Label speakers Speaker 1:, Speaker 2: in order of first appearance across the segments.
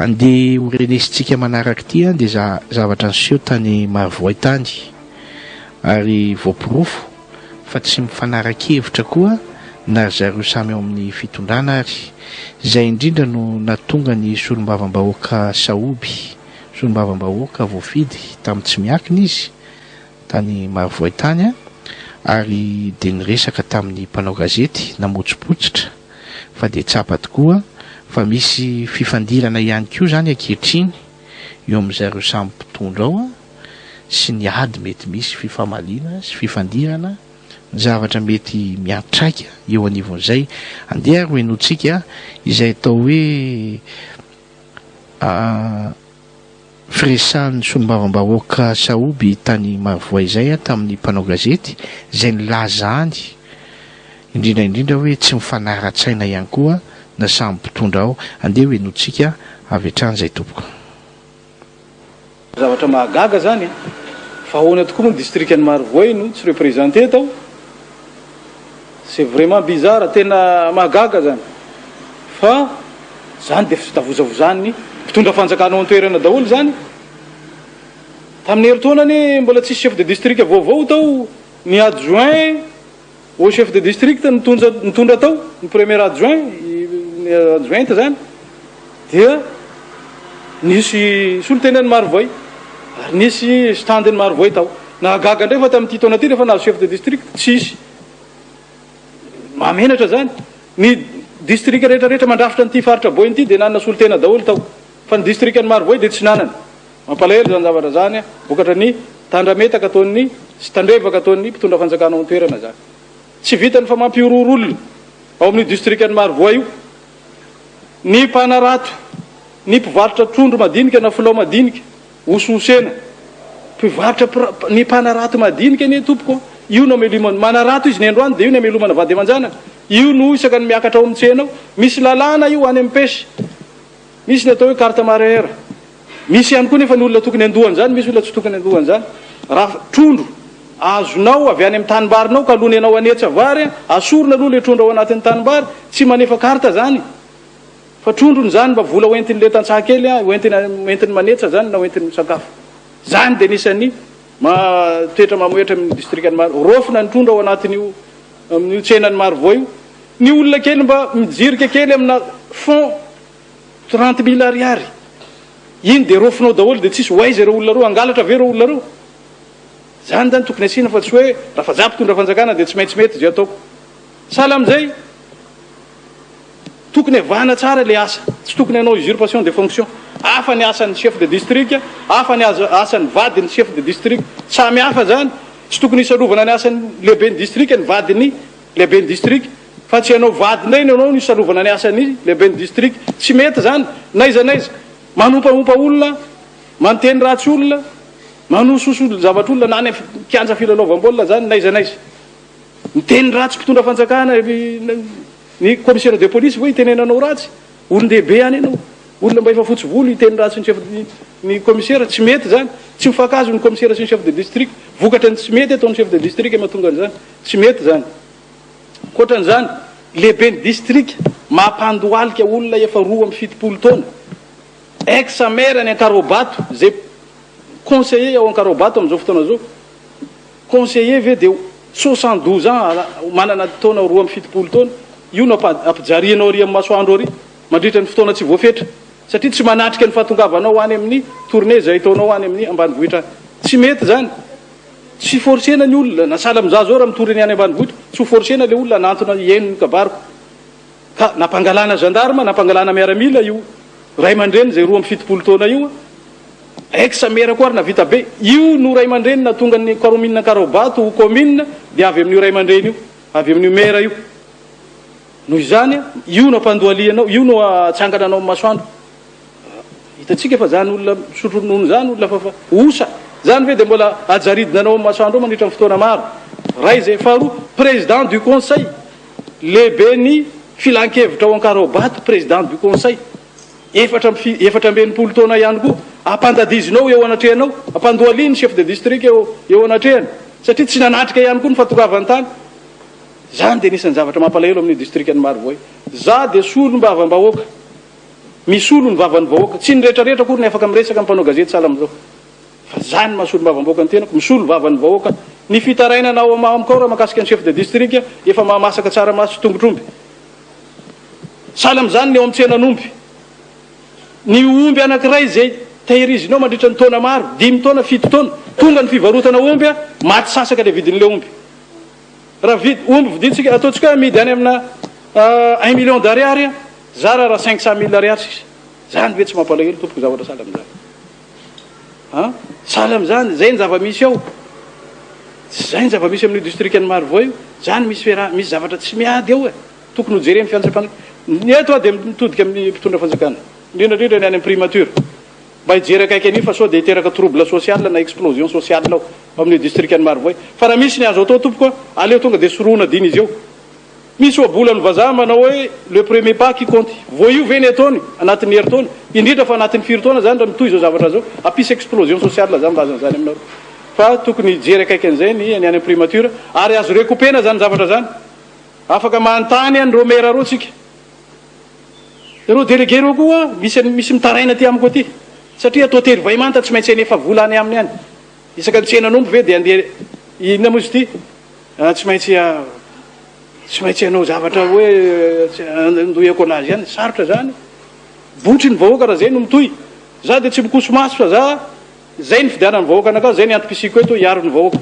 Speaker 1: Andeha ho renesintsika manaraka ity dia za zavatra niseho tany Marovoay tany ary voaporofo fa tsy mifanara-kevitra koa na ry zareo samy ao amin'ny fitondrana ary. Izay indrindra no nahatonga ny solombavambahoaka Sahoby, solombavambahoaka voafidy tamin'ny tsy miankina izy tany Marovoay tany ary dia niresaka tamin'ny mpanao gazety namotsipotsitra fa dia tsapa tokoa fa misy fifandirana ihany koa izany ankehitriny eo amin'ny zareo samy mpitondra ao sy ny ady mety misy fifamaliana sy fifandirana ny zavatra mety miantraika eo anivon'izay. Andeha ary ho henointsika izay atao hoe firesahan'ny solombavambahoaka Sahoby tany Marovoay izay tamin'ny mpanao gazety izay nilazany indrindra indrindra hoe tsy mifanara-tsaina ihany koa na samy mpitondra ao. Andeha ho henointsika avy hatrany izay tompoko.
Speaker 2: Zavatra mahagaga zany an! Fa ahoana tokoa moa ny distrikan'i Marovoay no tsy representer tao? C'est vraiment bizarre, tena mahagaga zany. Fa zany dia fitavozavozan'ny mpitondra fanjakana ao an-toerana daholo zany. Tamin'ny herintaona anie mbola tsisy chef de district vaovao tao, ny adjoint Au chef de district nitondra nitondra tao, ny premier adjoint, ny adjointe zany dia nisy solontenan'i Marovoay ary nisy stand-n'i Marovoay tao. Nahagaga indray fa tamin'ity taona ity rehefa nahazo chef de district, tsisy. Mahamenatra zany. Ny district rehetra rehetra mandrafitra an'ity faritra Boeny ity dia nanana solontena daholo tao. Fa ny district-n'i Marovoay dia tsy nanana. Mampalahelo izany zavatra izany, vokatra ny tandrametaka ataon'ny sy tandrevaka ataon'ny mpitondra fanjakana ao an-toerana izany. Tsy vitan'ny fa mampihorohoro olona ao amin'io distrikan'i Marovoay io ny mpanarato, ny mpivarotra trondro madinika na filao madinika, hosihosena. Mpivarotra ny mpanarato madinika anie tompoko, io no amelomany, manarato izy ny androany dia io no amelomana vady aman-janaka, io no isaka ny miakatra ao amin'ny tsena ao. Misy lalàna io any amin'ny pêche, misy ny atao hoe carte mareyeur. Misy ihany koa nefa ny olona tokony handoa an'izany, misy olona tsy tokony handoa an'izany. Raha trondro azonao avy any amin'ny tanimbarinao ka aloha ny anao hanetsa vary, asorina aloha ilay trondro ao anatin'ny tanimbary, tsy manefa carte izany. Fa trondrony izany mba vola hoentin'ilay tantsaha kely, hoentiny hoentiny manetsa izany na hoentiny misakafo. Izany dia anisan'ny ma toetra mamohehatra amin'ny distrikan'i Maro. Raofina ny trondro ao anatin'io amin'io tsenan'i Marovoay io. Ny olona kely mba mijirika kely amina fonds 30 mille ariary. Iny dia raofinao daholo dia tsisy ho aiza ireo olona ireo, hangalatra ve ireo olona ireo? Zany zany tokony asiana fa tsy hoe raha fa za mpitondra fanjakana dia tsy maintsy mety izay ataoko. Sahala amin'izay, tokony avahana tsara ilay asa, tsy tokony hanao usurpation de fonction. Hafa ny asan'ny chef de district, hafa ny asan'ny vadin'ny chef de district. Samy hafa zany, tsy tokony hisalovana ny asan'ny lehiben'ny district ny vadin'ny lehiben'ny district. Fa tsy ianao vady indray no ianao no hisalovana ny asan'ny lehiben'ny district. Tsy mety izany, n'aiza n'aiza. Manompaompa olona, manteny ratsy olona, manososo zavatr'olona na any amin'ny kianja filalaovam-baolina izany, n'aiza n'aiza. Miteny ratsy mpitondra fanjakana, ny commissaire de police ve hitenenanao ratsy? Olon-dehibe ihany ianao. Olona mba efa fotsy volo hiteny ratsy ny chef ny commissaire, tsy mety izany. Tsy mifankahazo ny commissaire sy ny chef de district. Vokatra ny tsy mety ataon'ny chef de district mahatonga an'izany. Tsy mety izany. Ankoatran'izany, lehiben'ny distrika mampandohalika olona efa 72 taona, ex maire any Ankaraobato, izay conseiller ao Ankaraobato amin'izao fotoana izao, conseiller ve dia 72 ans, manana taona 72 taona, io no ampijarianao ary amin'ny masoandro ary mandritra ny fotoana tsy voafetra, satria tsy manatrika ny fahatongavanao any amin'ny tournée izay ataonao any amin'ny ambanivohitra any. Tsy mety izany. Tsy forcena ny olona, na sahala amin'izaho zao raha mitory ny any ambanivohitra, tsy ho forcena le olona hanantona hihaino ny kabariko. Ka nampangalana gendarme, nampangalana miaramila io ray aman-dreny izay 72 taona io, ex maire koa ary nahavita be. Io no ray aman-dreny nahatonga ny kaominina Ankaraobato ho commune dia avy amin'io ray aman-dreny io, avy amin'io maire io. Noho izany, io no ampandohalianao, io no atsangananao amin'ny masoandro. Hitantsika fa zany olona misotro ronono zany olona fa fa osa zany ve dia mbola hajaridina anao amin'ny masoandro ao mandritra ny fotoana maro. Ray izay. Faharoa, président du conseil, lehiben'ny filankevitra ao Ankaraobato, président du conseil, efatra amby fi, 64 taona ihany koa, ampandadizinao eo anatrehanao, ampandohaliany chef de district eo eo anatrehany, satria tsy nanatrika ihany koa ny fahatongavany tany. Zany dia anisan'ny zavatra mampalahelo amin'io distrikan'i Marovoay. Za dia solombavambahoaka. Misolo ny vavan'ny vahoaka. Tsy ny rehetra rehetra akory ny afaka miresaka amin'ny mpanao gazety sahala amin'izao. Fa za ny maha solombavambahoaka ny tenako, misolo vavan'ny vahoaka. Ny fitarainana ao amiko ao raha mahakasika ny chef de district efa mahamasaka tsaramaso sy tongotr'omby. Sahala amin'izany ny ao amin'ny tsenan'omby. Ny omby anankiray izay tehirizinao mandritra ny taona maro, dimy taona, fito taona, tonga ny fivarotana omby, maty sasaka ilay vidin'ilay omby. Raha vidy, omby vidintsika, ataontsika hoe amidy any amina un million d'ariary, zara raha 500 mille ariary sisa. Zany ve tsy mampalahelo tompoko zavatra sahala amin'izany? An? Sahala amin'izany, izay ny zava-misy ao. Izay ny zava-misy amin'io distrikan'i Marovoay io. Zany misy fiaraha, misy zavatra tsy miady ao e. Tokony ho jeren'ny fiantsapana. Ny eto aho dia mitodika amin'ny mpitondra fanjakana, indrindra indrindra ny any amin'ny primature, mba hijery akaiky an'io fa sao dia hiteraka trouble social na explosion sociale ao amin'io distrikan'i Marovoay. Fa raha misy ny azo atao tompoko a, aleo tonga dia sorohina dina izy eo. Misy ohabolan'ny vazaha manao hoe le premier pas qui compte. Vao io ve ny ataony anatin'ny herintaona? Indrindra fa anatin'ny firy taona izany raha mitohy izao zavatra izao, hampisy explosion sociale za milaza an'izany aminareo. Fa tokony hijery akaiky an'izay ny any amin'ny primature ary azo recouper-na izany zavatra izany. Afaka manontany an'ireo maire ireo tsika. Ireo délégué ireo koa misy misy mitaraina aty amiko aty. Satria atao tery vay manta tsy maintsy hanefa vola any aminy any. Isaka ny tsenan'omby ve dia andeha inona moa izy ity? Tsy maintsy tsy maintsy hanao zavatra hoe andohako anazy ihany. Sarotra zany. Botry ny vahoaka raha zay no mitohy. Za dia tsy mikoso-maso fa za zay ny fidianan'ny vahoaka anakahy, zay ny antom-pisiako eto hiaro ny vahoaka.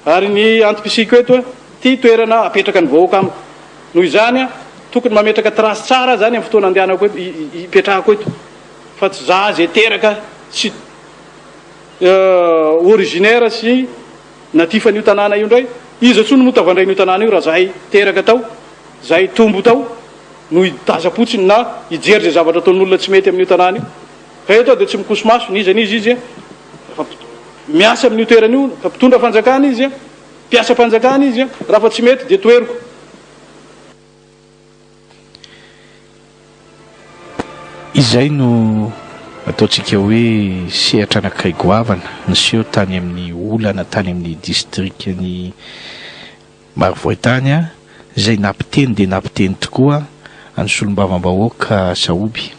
Speaker 2: Ary ny antom-pisiako eto, ity toerana apetraka ny vahoaka amiko. Noho izany, tokony mametraka trace tsara aho zany amin'ny fotoana andehanako eto, hipetrahako eto. Fa tsy za izay teraka sy originaire sy natif an'io tanàna io indray. Iza intsony moa tavandrain'io tanàna io raha zahay teraka tao, zahay tombo tao no hitazam-potsiny na hijery izay zavatra ataon'olona tsy mety amin'io tanàna io. Ka eto aho dia tsy mikoso-maso n'iza n'iza izy fa miasa amin'io toerana io, fa mpitondra fanjakana izy, mpiasam-panjakana izy, raha fa tsy mety dia toheriko.
Speaker 1: Izay no ataontsika hoe sehatra anankiray goavana niseho tany amin'ny olana tany amin'ny distrikan'i Marovoay tany izay nampiteny dia nampiteny tokoa an'ny solombavambahoaka Sahoby.